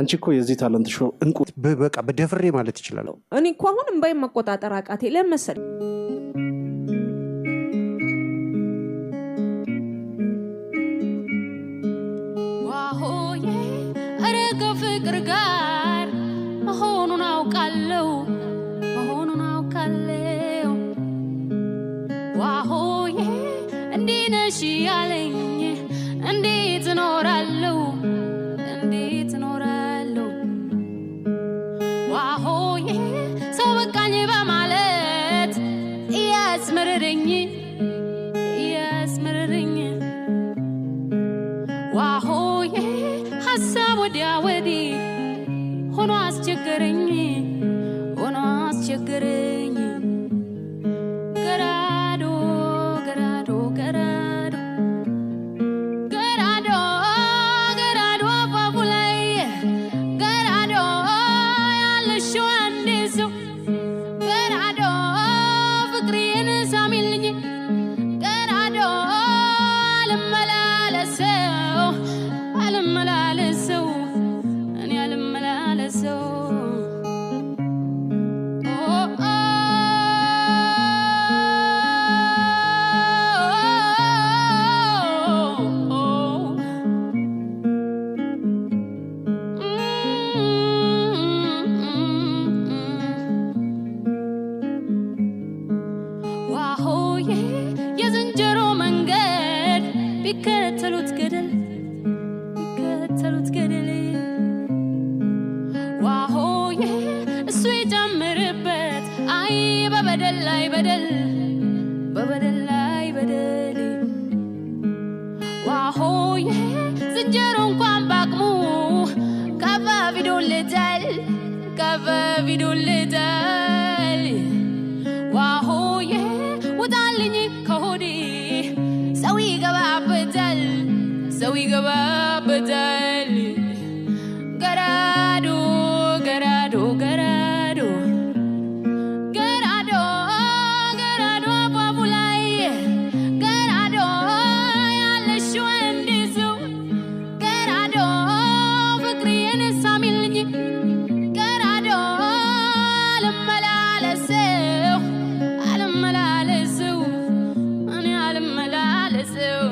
አንቺ እኮ የዚህ talent show እንቁ። በቃ በደፍሬ ማለት ይችላለሁ። እኔ እኮ አሁን እምባዬን መቆጣጠር አቃቴ። ለምን መሰለህ? ዋሆዬ እረ ከፍቅር ጋር መሆኑን አውቃለሁ፣ መሆኑን አውቃለሁ። ዋሆዬ እንዲህ ነሽ ያለኝ እንዴት እኖራለሁ፣ እንዴት እኖራለሁ? ዋሆዬ ሰው በቃኝ በማለት እያስመረረኝ፣ እያስመረረኝ። ዋሆዬ ሀሳብ ወዲያ ወዲህ ሆኖ አስቸገረኝ፣ ሆኖ አስቸገረኝ። ገራዶ ገራዶ ገራዶ ገራዶ ገራዶ አፋፉ ላይ ገራዶ ያለሽው አንዴ ሰው ገራዶ ፍቅሬን ሳሚልኝ ገራዶ አልመላለሰው፣ አልመላለሰው፣ እኔ አልመላለሰው። ኦ ኦ ዋሆዬ የዝንጀሮ መንገድ ቢከተሉት ገደል፣ ቢከተሉት ገደል። ዋሆዬ እሱ ይጨምርበት አይ በበደል ላይ በደል፣ በበደል ላይ በደል። ዋሆዬ ዝንጀሮ እንኳን ባቅሙ ከፋፊዶልታል፣ ከፋፊዶልታል። ዋሆዬ ውጣልኝ ከሆዴ ሰው ይገባበታል፣ ሰው ይገባበታል። ገራዶ ገራዶ ገራዶ ገራዶ ገራዶ አፋፉ ላይ ገራዶ ያለሽው እንዲህ ሰው ገራዶ ፍቅሬን ሳሚልኝ ገራዶ አልመላለሰው፣ አልመላለሰው፣ እኔ አልመላለሰው።